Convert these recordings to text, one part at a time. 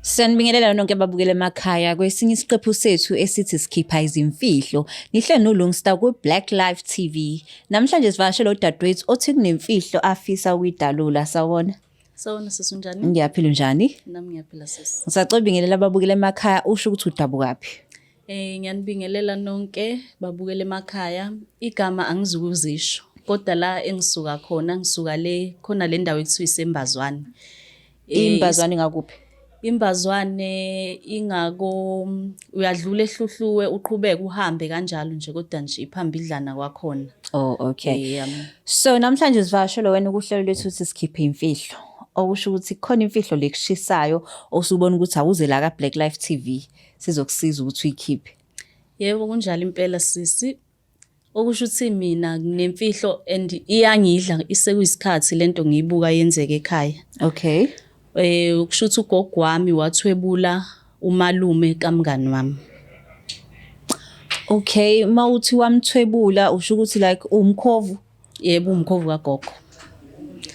Siyanibingelela nonke ababukele emakhaya kwesinye isiqephu sethu esithi sikhipha izimfihlo. Nihleli noLungsta ku-Black Life TV. Namhlanje sivakashele udadewethu othi kunemfihlo afisa ukuyidalula. Sawubona. Sawubona sisi, unjani? Ngiyaphila, unjani? Nami ngiyaphila sisi. Ngisacela ubingelela ababukele emakhaya usho ukuthi udabukaphi. Ngiyanibingelela nonke babukele emakhaya. Igama angizukuzisho kodwa la engisuka khona ngisuka le khona le ndawo ekuthiwa iseMbazwane. Imbazwane ngakuphi? Imbazwane ingako uyadlula eHluhluwe uqhubeke uhambe kanjalo nje kodwa nje iphambidlana kwakhona. Oh, okay. So namhlanje sivakashelwe wena ukuhlelo lwethu ukuthi sikhiphe imfihlo. Okusho ukuthi kukhona imfihlo lekushisayo osubona ukuthi awuze la ka Black Life TV sizokusiza ukuthi uyikhiphe. Yebo, kunjalo impela sisi. Okusho ukuthi mina nginemfihlo and iyangidla isekuyisikhathi lento ngiyibuka yenzeka ekhaya. Okay. Kusho ukuthi ugogo wami wathwebula umalume kamngani wami. Okay, mawuthi wamthwebula usho ukuthi like umkhovu? Yebo, umkhovu kagogo.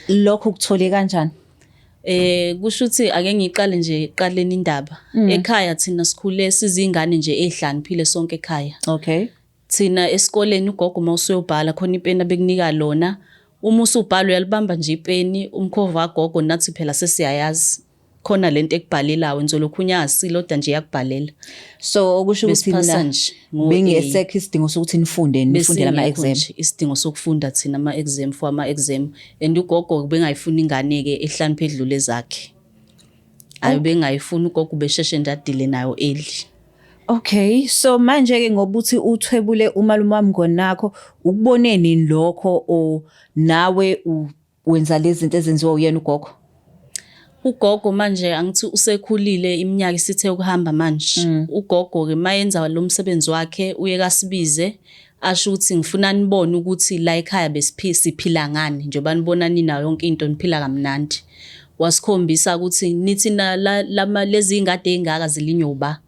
Lokho kuthole kanjani? Kusho ukuthi ake ngiqale nje eqaleni indaba. Ekhaya thina sikhule sizingane nje ezihlaniphile sonke ekhaya. Okay. Thina esikoleni ugogo uma usuyobhala khona ipeni abekunika lona. Uma usubhala uyalibamba nje ipeni umkhovu wagogo, nathi phela sesiyayazi. Khona lento ekubhalelayo wenza lokhu unyasi lodwa nje iyakubhalela. So okusho ukuthi Besiphasa mina nje ngo-A. bengesekho isidingo sokuthi nifunde nifundele ama Besingekho exam. nje isidingo sokufunda thina ama exam for ama exam and ugogo bengayifuni ingane ke ehlanu edlule ezakhe. Ayi, bengayifuni ugogo, besheshe nje adile nayo early. Okay, so manje ke ngoba uthi uthwebule umalume wami ngonakho, ukubone nini lokho o nawe wenza lezi zinto ezenziwa uyena ugogo? Ugogo manje angithi usekhulile, iminyaka isithe ukuhamba manje. Ugogo ke mayenza lo msebenzi wakhe uye kasibize asho ukuthi ngifuna nibone ukuthi la ekhaya siphila ngani njengoba nibona ninayo yonke into, niphila kamnandi. Wasikhombisa ukuthi nithi na lama lezi ingade ezingaka zilinywa uba.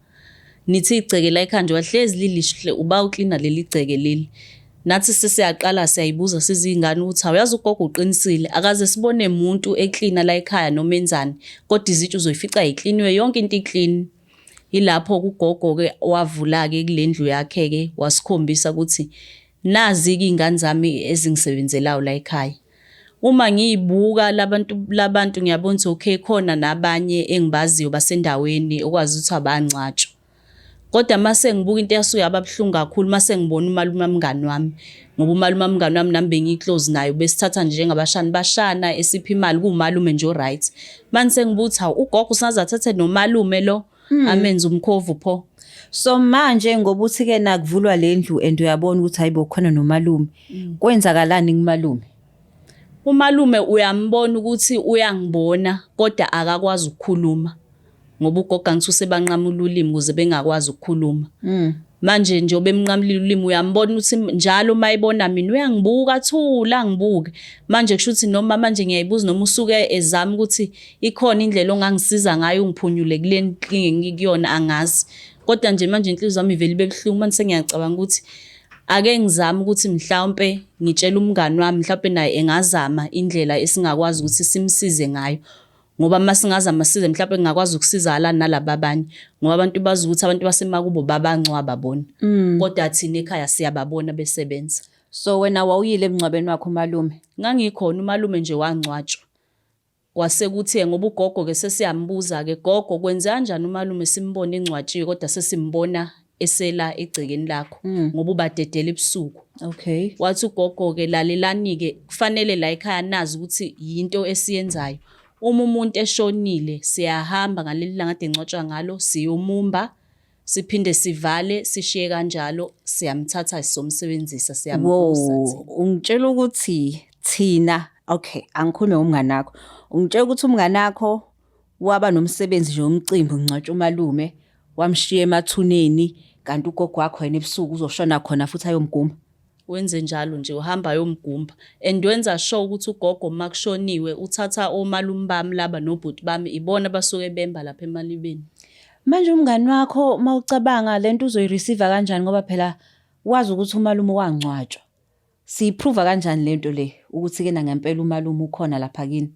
Nithi igceke la ekhaya nje wahlezi lilihle uba uklina leli gceke leli. Nathi sesiyaqala siyayibuza sizingane ukuthi awuyazi ugogo uqinisile, akaze sibone umuntu eklina la ekhaya noma enzani, kodwa izitsha uzoyifica ikliniwe, yonke into iclean. Ilapho ugogo ke wavula ke kulendlu yakhe ke wasikhombisa ukuthi nazi ke ingane zami ezingisebenzelayo la ekhaya. Uma ngiyibuka labantu ngiyabona ukuthi okay khona nabanye engibaziyo basendaweni okwazi ukuthi abangcatshwa. Kodwa mase ngibuka into eyasuke yaba buhlungu kakhulu mase ngibona umalume wamngani wami, ngoba umalume wamngani wami nami bengi-close naye, ubesithatha nje njengabashana bashana esipha imali, kuwumalume nje o-right. Manje sengibuka ukuthi hawu ugogo usaze athathe nomalume lo amenze umkhovu pho. So manje ngoba uthi ke nakuvulwa le ndlu and uyabona ukuthi hayibo khona nomalume. Kwenzakalani kumalume? Umalume uyambona ukuthi uyangibona kodwa akakwazi ukukhuluma ngoba ugogo angithi usebanqamula ulimi ukuze bengakwazi ukukhuluma. Manje nje obemnqamulile ulimi uyambona ukuthi njalo uma ebona mina uyangibuka athule angibuke. Manje kusho ukuthi noma manje ngiyayibuza noma usuke ezama ukuthi ikhona indlela ongangisiza ngayo ungiphunyule kule nkinga engikuyona, angazi. Kodwa nje manje inhliziyo yami ivele ibe buhlungu manje sengiyacabanga ukuthi ake ngizame ukuthi mhlawumpe ngitshele umngani wami, mhlawumpe naye engazama indlela esingakwazi ukuthi simsize ngayo. Ngoba uma singazama size mhlawumpe ngingakwazi ukusizakala nalaba abanye, ngoba abantu bazi ukuthi abantu basemakubo babangcwaba bona. Kodwa thina ekhaya siyababona besebenza. So wena wawuyile emngcwabeni wakho umalume? Ngangikhona, umalume nje wangcwatshwa. Kwase kuthi ngoba ugogo ke sesiyambuza ke, gogo kwenze kanjani umalume simbone engcwatshiwe kodwa sesimbona esela egcekeni lakho ngoba ubadedela ebusuku. Okay. Wathi ugogo ke lalelani ke, kufanele la ekhaya nazi ukuthi yinto esiyenzayo. Uma umuntu eshonile siyahamba ngaleli langa ade engcwatshwa ngalo siyomumba, siphinde sivale sishiye kanjalo, siyamthatha sizomsebenzisa, siyamvusa Wo, thina. ungitshela ukuthi thina, okay, angikhulume ngomngani wakho. Ungitshela ukuthi umngani wakho waba nomsebenzi nje womcimbi ungcwatsha umalume, wamshiya emathuneni kanti ugogo wakho yena ebusuku uzoshona khona futhi ayomgumba. Wenze njalo nje, uhamba ayomgumba and wenza sure ukuthi ugogo uma kushoniwe uthatha omalume bami laba nobhuti bami, ibona abasuke bemba lapha emalibeni. Manje umngani wakho mawucabanga lento uzoyireceive kanjani ngoba phela wazi ukuthi umalume wangcwatshwa. Siyiprova kanjani lento le ukuthi ke na ngempela umalume ukhona lapha kini?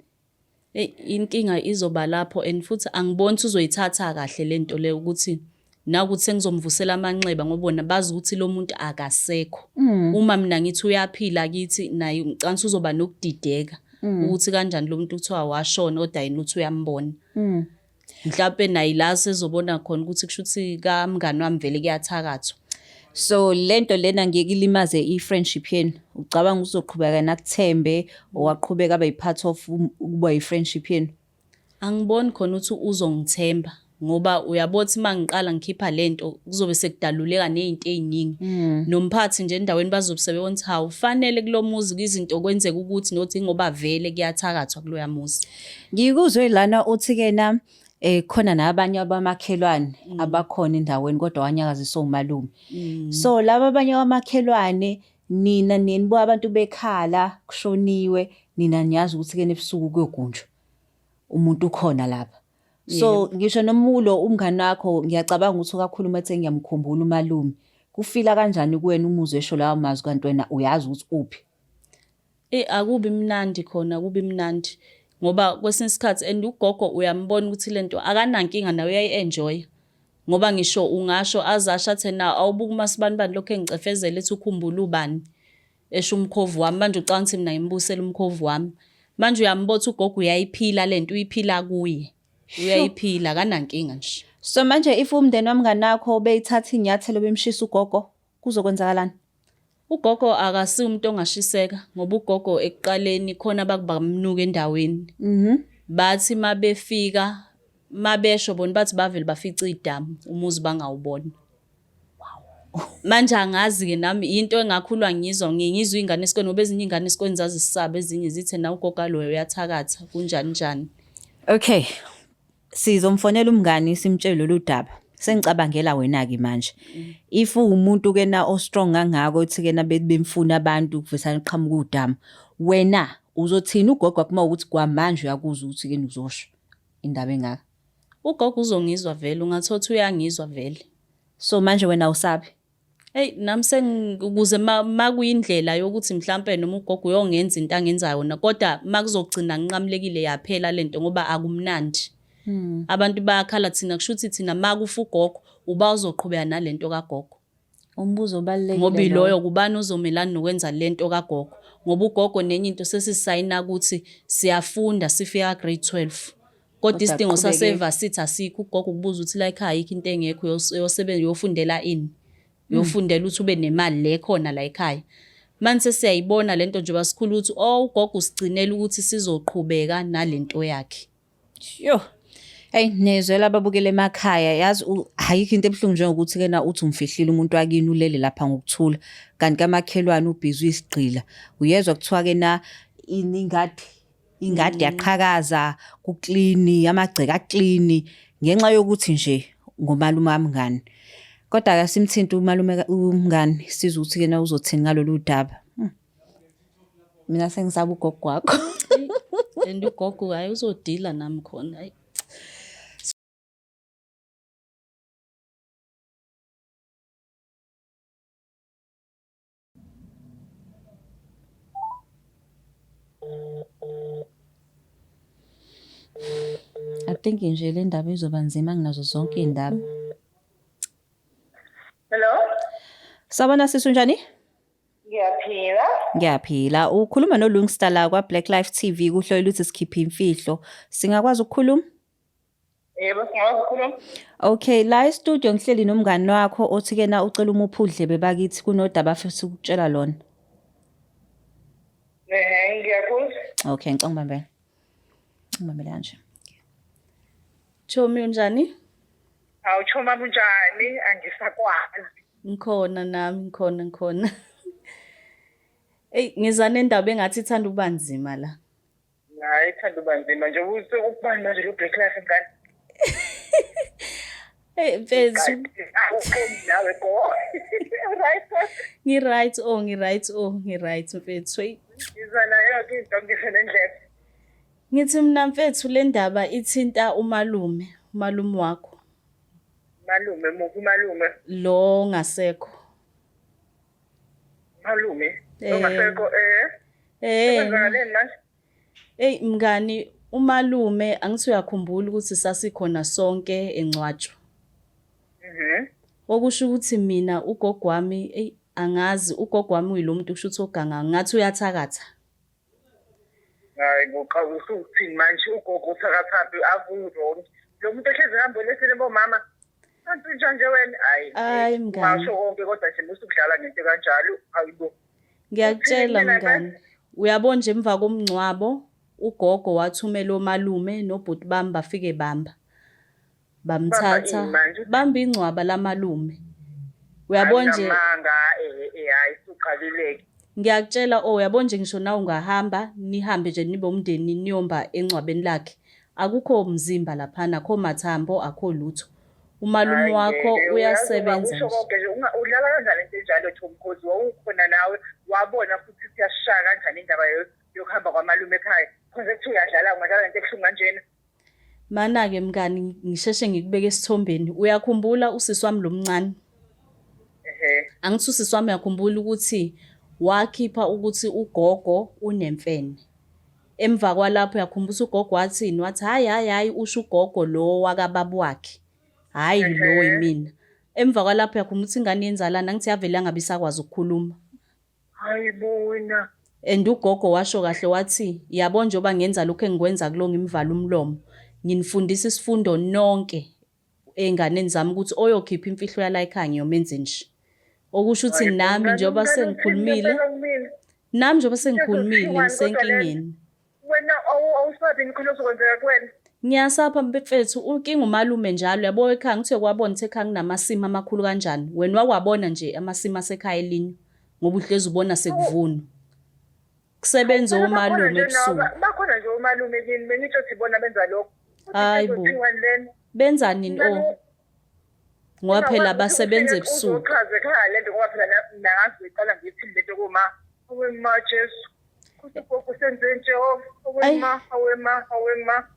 Eyi inkinga izoba lapho and futhi angiboni ukuthi uzoyithatha kahle le nto le ukuthi nakuthi sengizomvusela amanxeba ngoba bona bazi ukuthi lo muntu akasekho. Uma mina ngithi uyaphila kithi naye ngicabanga ukuthi uzoba nokudideka ukuthi kanjani lo muntu kuthiwa washona kodwa yena uthi uyambona. Mhlampe naye la sezobona khona ukuthi kusho ukuthi kamngani wami vele kuyathakathwa. So lento lena ngeke ilimaze i-friendship yenu. Ucabanga uzoqhubeka nakuthembe owaqhubeka abe part of ukuba i-friendship yenu? Angiboni khona ukuthi uzongithemba ngoba uyabona ukuthi uma ngiqala ngikhipha lento kuzobe sekudaluleka nezinto eziningi. Nomphathi nje endaweni bazobe sebebona ukuthi hawu fanele kulo muzi izinto kwenzeka ukuthi nothi ngoba vele kuyathakathwa kuloya muzi. Ngikuzwe lana uthi ke na khona nabanye abamakhelwane abakhona endaweni kodwa wanyakaziswa umalume. So laba abanye abamakhelwane nina nibuka abantu bekhala kushoniwe nina niyazi ukuthi ke ebusuku kuyogunjwa. Umuntu ukhona lapha. So ngisho noma ulo umngani wakho ngiyacabanga ukuthi ukakhuluma ethi ngiyamkhumbula umalume. Kufila kanjani kuwena umuzwe esho lawo mazwi kanti wena uyazi ukuthi uphi? Eyi akubi mnandi khona akubi mnandi ngoba kwesinye isikhathi and ugogo uyambona ukuthi lento akanankinga naye uyayi-enjoy-a ngoba ngisho ungasho aze asho athi na awubuke umasibanibani lokhu engicefezela ethi ukhumbula ubani esho umkhovu wami manje ucabanga ukuthi mina ngimbusela umkhovu wami manje uyambona ukuthi ugogo uyayiphila lento uyiphila kuye uyayiphila akanankinga nje. So manje if umndeni wamnganakho beyithatha inyathelo bemshisa ugogo kuzokwenzakalani? Ugogo akasiwo umuntu ongashiseka ngoba ugogo ekuqaleni khona abakubamnuka endaweni. Bathi mabefika mabesho bona bathi bavele bafica idamu umuzi bangawubona. Manje angazi-ke nami into engakhulwa ngizwa ngiye ngizwe iy'ngane esikoleni ngoba ezinye iy'ngane esikoleni zazisaba ezinye zithi na ugogo aloya uyathakatha kunjani njani. Okay. Sizomfonela umngani simtshele lolu daba. Sengicabangela wena-ke manje. If uwumuntu ke na o-strong kangako uthi ke na bemfuna abantu kuvesane qhamuka udamu. Wena uzothini ugogo wakho uma ukuthi kwamanje uyakuzwa ukuthi ke uzosho indaba engaka? Ugogo uzongizwa vele ungathola ukuthi uyangizwa vele. So manje wena awusabi? Eyi nami ukuze makuyindlela yokuthi mhlampe noma ugogo uyongenza into angenza yona kodwa makuzogcina nginqamulekile yaphela lento ngoba akumnandi. Abantu bayakhala thina kusho ukuthi thina makufa ugogo uba uzoqhubeka nalento kagogo. Umbuzo obalulekile Ngoba iloyo kubani ozomelana nokwenza lento kagogo ngoba ugogo nenye into sesisayina ukuthi siyafunda sifika grade 12. Kodwa isidingo sasevasithi asikho ugogo ukubuza ukuthi la ekhaya ayikho into engekho uyosebenza uyofundela ini. Uyofundela ukuthi ube nemali le khona la ekhaya. Manje sesiyayibona lento njengoba sikhula ukuthi oh ugogo usigcinela ukuthi sizoqhubeka nalento yakhe. Yo. Hey niyezwela ababukele emakhaya yazi ayikho into ebuhlungu njengokuthi ke na uthi umfihlile umuntu wakini ulele lapha ngokuthula kanti kamakhelwane ubhizi uyisigqila uyezwa kuthiwa ke na ingadi ingadi yaqhakaza kuklini amagceke aklini ngenxa yokuthi nje ngomalume wamngani kodwa ke simthinta umalume umngani sizwe ukuthi ke na uzothini ngalolu daba. Mina sengisaba ugogo wakho. And ugogo hayi uzodila nami khona hayi. I think nje le ndaba izoba nzima kunazo zonke iy'ndaba. Hello? Sawubona sisi, unjani? Ngiyaphila. Ngiyaphila. Ukhuluma noLungstar la kwa-Black Life TV kuhlelo ukuthi sikhiphe imfihlo. Singakwazi ukukhuluma? Yebo, singakwazi ukukhuluma. Okay, la e-studio ngihleli nomngani wakho othi ke na ucela umuphe udlebe bakithi kunodaba afisa ukutshela lona. Ehhe, ngiyakuzwa. Okay, ngicela ungibambele. Ungibambele kanje. Chomi unjani? Hawu Choma kunjani? Angisakwazi. Ngikhona nami ngikhona ngikhona. Eyi ngiza nendaba engathi ithanda ukuba nzima la. Hayi ithanda ukuba nzima nje ukubani manje lo Black Life ngani? Hey mfethu. Awuqondi nawe go. Right. Ngi-right oh ngi-right oh ngi-right mfethu. Hey. Ngizwa nayo ke into ngisho nendlebe. Ngithi mina mfethu le ndaba ithinta umalume, umalume wakho. Malume muphi malume? Lo ongasekho. Malume ongasekho eh. Kwenzakaleni manje? Hey mngani, Umalume angithi uyakhumbula ukuthi sasikhona sonke engcwatshwa. Okusho ukuthi mina ugogo wami eyi angazi ugogo wami uyilo muntu kusho ukuthi oganga ngathi uyathakatha. Hayi bo, cha usuthini manje ugogo uthakathaphi akuwrong. Lo muntu ohlezi ehamba olethele bomama. Kanti unjani nje wena? Hayi. Hayi mngani. Ungasho konke kodwa nje musukudlala ngento kanjalo. Hayibo. Ngiyakutshela Uthini mngani. Uyabona nje emva komngcwabo ugogo wathumela omalume nobhuti bami bafike bamba. Bamthatha ini manje? bamba ingcwaba lamalume. Uyabona nje Unamanga hayi suqalileke. ngiyakutshela oh uyabona nje ngisho nawe ungahamba nihambe nje nibe umndeni niyomba engcwabeni lakhe. Akukho mzimba laphana, akho mathambo, akho lutho. Umalume Hayi, wakho ngeke, uyasebenza uyazi ungakusho nje. konke nje udlala kanjani into enjalo Tom cause wawukhona nawe wabona futhi siyashaya kanjani indaba yokuhamba kwamalume ekhaya. Khonze kuthiwa uyadlala ungadlala ngento ebuhlungu kanjena. Mana-ke mngani ngisheshe ngikubeke esithombeni. Uyakhumbula usisi wami lo mncane? Ehhe. Angithi usisi wami uyakhumbula ukuthi wakhipha ukuthi ugogo unemfene. Emva kwalapho uyakhumbula ukuthi ugogo wathini? Wathi hhayi hhayi hhayi usho ugogo lo wakababa wakhe. Hhayi lo yimina. Emva kwalapho uyakhumbula ukuthi ingane yenzalana angithi yavele yangabe isakwazi ukukhuluma. Hayi bo wena. And ugogo washo kahle wathi yabo njengoba ngenza lokhu engikwenza kulo ngimvala umlomo. Nginifundisa isifundo nonke ey'nganeni zami ukuthi oyokhipha imfihlo yala ekhaya ngiyomenze nje. Okusho ukuthi Hayi bo, nami mngani, njengoba mngani, uthini sengikhulumile, ngempela kumina? nami njengoba Into sengikhulumile ezothiwani kodwa lena? ngisenkingeni. Wena awusabi khona ozokwenzeka kuwena. Ngiyasapha mfethu unkinga umalume njalo yabo ekhaya ngithi uyokwabona ukuthi ekhaya kunamasimi amakhulu kanjani. Wena wakwabona nje amasimi asekhaya elinye ngoba uhlezi ubona sekuvunwa. Kusebenza Phela bakhona omalume nje ebusuku. bakhona nje omalume kini bengitsho ukuthi bona benza lokho. Futhi Hayi bo. ezothiwani lena? Benza nini Mngani, o? Ngoba phela ungakwazi ukuthi basebenza ufike ebusuku. uzochaza ekhaya lento ngoba phela nangazi uyiqala ngithini lento kuma. Awe ma Jesu. Kuthi gogo senzeni Jehova. Awe Ayi. ma, awe ma, awe ma.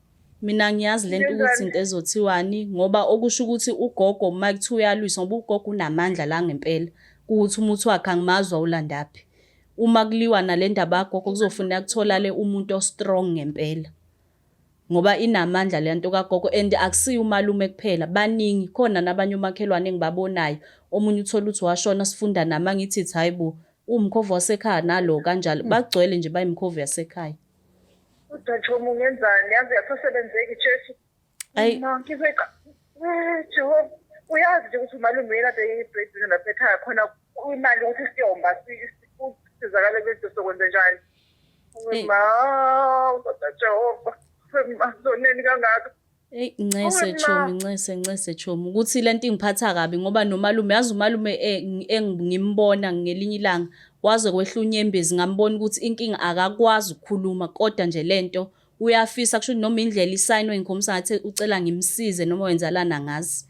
Mina ngiyazi lento ukuthi Ngenzani? into ezothiwani ngoba okusho ukuthi ugogo uma kuthiwa uyalwisa ngoba ugogo unamandla la ngempela kuwuthi umuthi wakhe angimazi wawulandaphi. Uma kuliwa nale ndaba kagogo kuzofuneka kutholakale umuntu o-strong ngempela. Ngoba inamandla le nto kagogo and akusiyo umalume kuphela baningi khona nabanye omakhelwane engibabonayo. Omunye uthole ukuthi washona sifunda nami angithi ithi hayi bo uwumkhovu wasekhaya nalo kanjalo bagcwele nje bayimkhovu yasekhaya. Kodwa Chomi ungenzani? Yazi asasebenzeki Jesu. Ayi. Ma ngizoyiqa. Jehova, uyazi nje ukuthi umalume uyena kade eyi-breadwinner lapha ekhaya khona imali ukuthi siyomba sizakale kwento sokwenze njani. Awe Eyi. ma, kodwa Jehova, ma soneni kangaka. Eyi ncese Awe ma. chomi ncese ncese chomi ukuthi lento ingiphatha kabi ngoba nomalume yazi umalume engimbona ngelinye ilanga waze kwehla unyembezi ngambona ukuthi inkinga akakwazi ukukhuluma kodwa nje lento uyafisa kusho ukuthi noma indlela isayinwe ngikhombisa ngathi ucela ngimsize noma wenzalana angazi.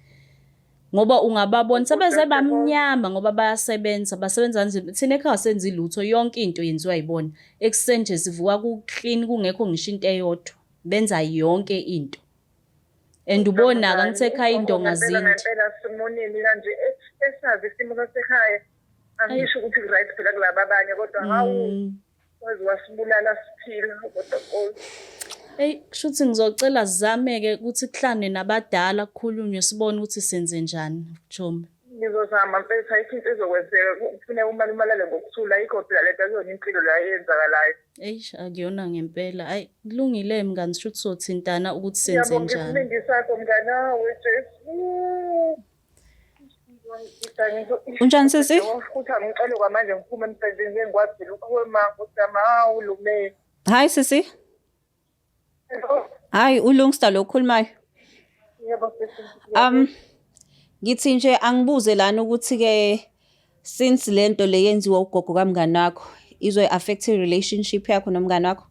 Ngoba ungababona sebeze bamnyama ngoba bayasebenza basebenza kanzima. Thina ekhaya asenzi lutho yonke into yenziwa yibona. Ekuseni nje sivuka ku-clean kungekho ngisho into eyodwa. Benza yonke into. And ubona-ke angithi ekhaya Ugogo iy'ndonga ngempela zinde. ngempela simoneni kanje esazi isimo sasekhaya. Angisho ukuthi right phela kulaba abanye kodwa hawu waze wasibulala siphila kodwa Nkosi. Eyi kusho ukuthi ngizocela sizame-ke ukuthi kuhlanwe nabadala kukhulunywe sibone ukuthi senze njani Chomi. Ngizozama mfethu ayikho into ezokwenzeka kufuneka umalume alale ngokuthula ayikho phela lento akuyona impilo la eyenzakalayo. Eish akuyona ngempela. Ayi kulungile mngani sho ukuthi sothintana ukuthi senze Ngiyabonga njani. isibindi sakho mngani awe Jesu. Unjani sisi? Futhi angicele kwamanje ngiphume emsebenzini ngeke ngikwazi phela ukuwema Nkosi yami hawu lume. Hi sisi. Hayi uLungsta lo okhulumayo. Yebo sisi. Ngithi nje angibuze lana ukuthi ke since lento le yenziwa ugogo kamngani wakho izo affect relationship yakho nomngani wakho?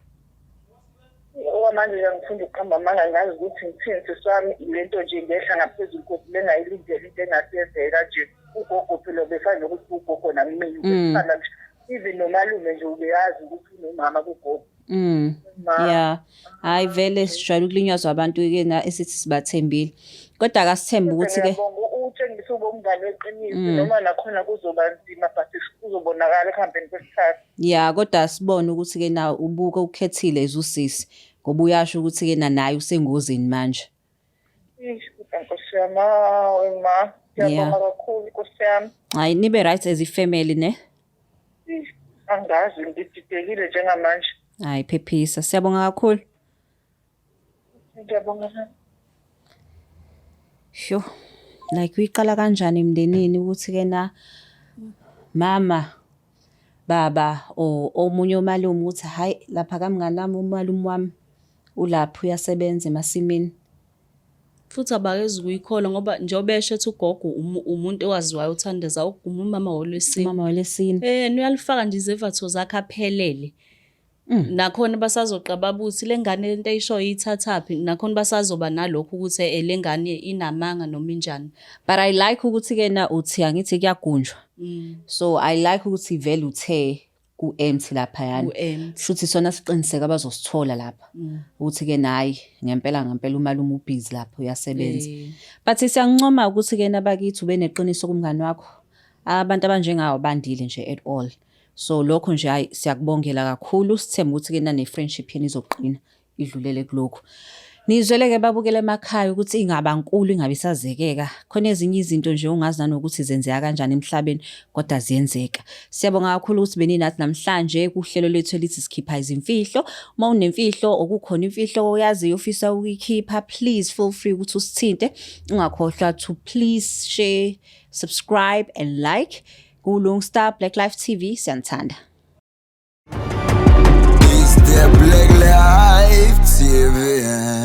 Okwamanje nje ngifunda ukuqamba amanga ngazi ukuthi ngithini sisi wami lento nje ngehla ngaphezulu kodwa bengayilindele into engasenzeka nje ugogo phela ubefana nokuthi ugogo nakumina ubefana nje even nomalume nje ubeyazi ukuthi unomama kugogo. Ma. Yeah. Hayi vele sijwayele ukulinyazwa abantu ke na esithi sibathembile. Kodwa akasithembe ukuthi ke Ngiyabonga utshengisa ube umngane weqiniso noma nakhona kuzoba nzima but kuzobonakala ekuhambeni kwesikhathi. Yeah, kodwa sibone ukuthi ke na ubuka ukhethile as usisi. Ngoba uyasho ukuthi-ke naye usengozini manje. Eish, kodwa Nkosi yami, hawe ma. Ngiyabonga kakhulu Nkosi yami. Hayi, nibe right as ifamily, ne? Eish, angazi, ngididekile njengamanje. Hayi, phephisa. Siyabonga kakhulu. Ngiyabonga. Sho. Like, uyiqala kanjani emndenini ukuthi-ke na mama, baba or omunye umalume ukuthi, hayi, lapha kamngani wami, umalume wami ulapha, uyasebenza emasimini? Futhi abakezi ukuyikholwa, ngoba njengoba esho ethi ugogo umuntu owaziwayo uthandaza, umama wolwesine. Umama wolwesine. Uyalifaka nje izevatho zakhe aphelele. Nakhona basazoqaba ukuthi le ngane lento eyishoyo iyithathaphi, nakhona basazoba nalokho ukuthi le ngane inamanga noma injani. But I like ukuthi-ke na uthi, angithi kuyagunjwa. So I like ukuthi vele uthe ku-empty laphayana. Ku-empty. Shuthi sona siqiniseke abazosithola lapha. Ukuthi-ke nayi ngempela ngempela umalume ubhizi lapha, uyasebenza. But siyancoma ukuthi-ke nabakithi ube neqiniso kumngani wakho. Abantu abanjengawo bandile nje at all. So lokho nje, hayi, siyakubongela kakhulu, sithemba ukuthi-ke nane-friendship yenu izoqina idlulele kulokhu. Nizwele-ke, babukele emakhaya, ukuthi ingaba nkulu, ingabe isazekeka. Khona ezinye izinto nje ongazi nanokuthi zenzeka kanjani emhlabeni, kodwa ziyenzeka. Siyabonga kakhulu ukuthi beninathi namhlanje kuhlelo lethu elithi Sikhipha Izimfihlo. Uma unemfihlo, okukhona imfihlo oyaziyo ofisa ukuyikhipha, please feel free ukuthi usithinte. Ungakhohlwa to please share, subscribe and like ku Lungstar Black Life TV. Siyanithanda. It's the Black Life TV.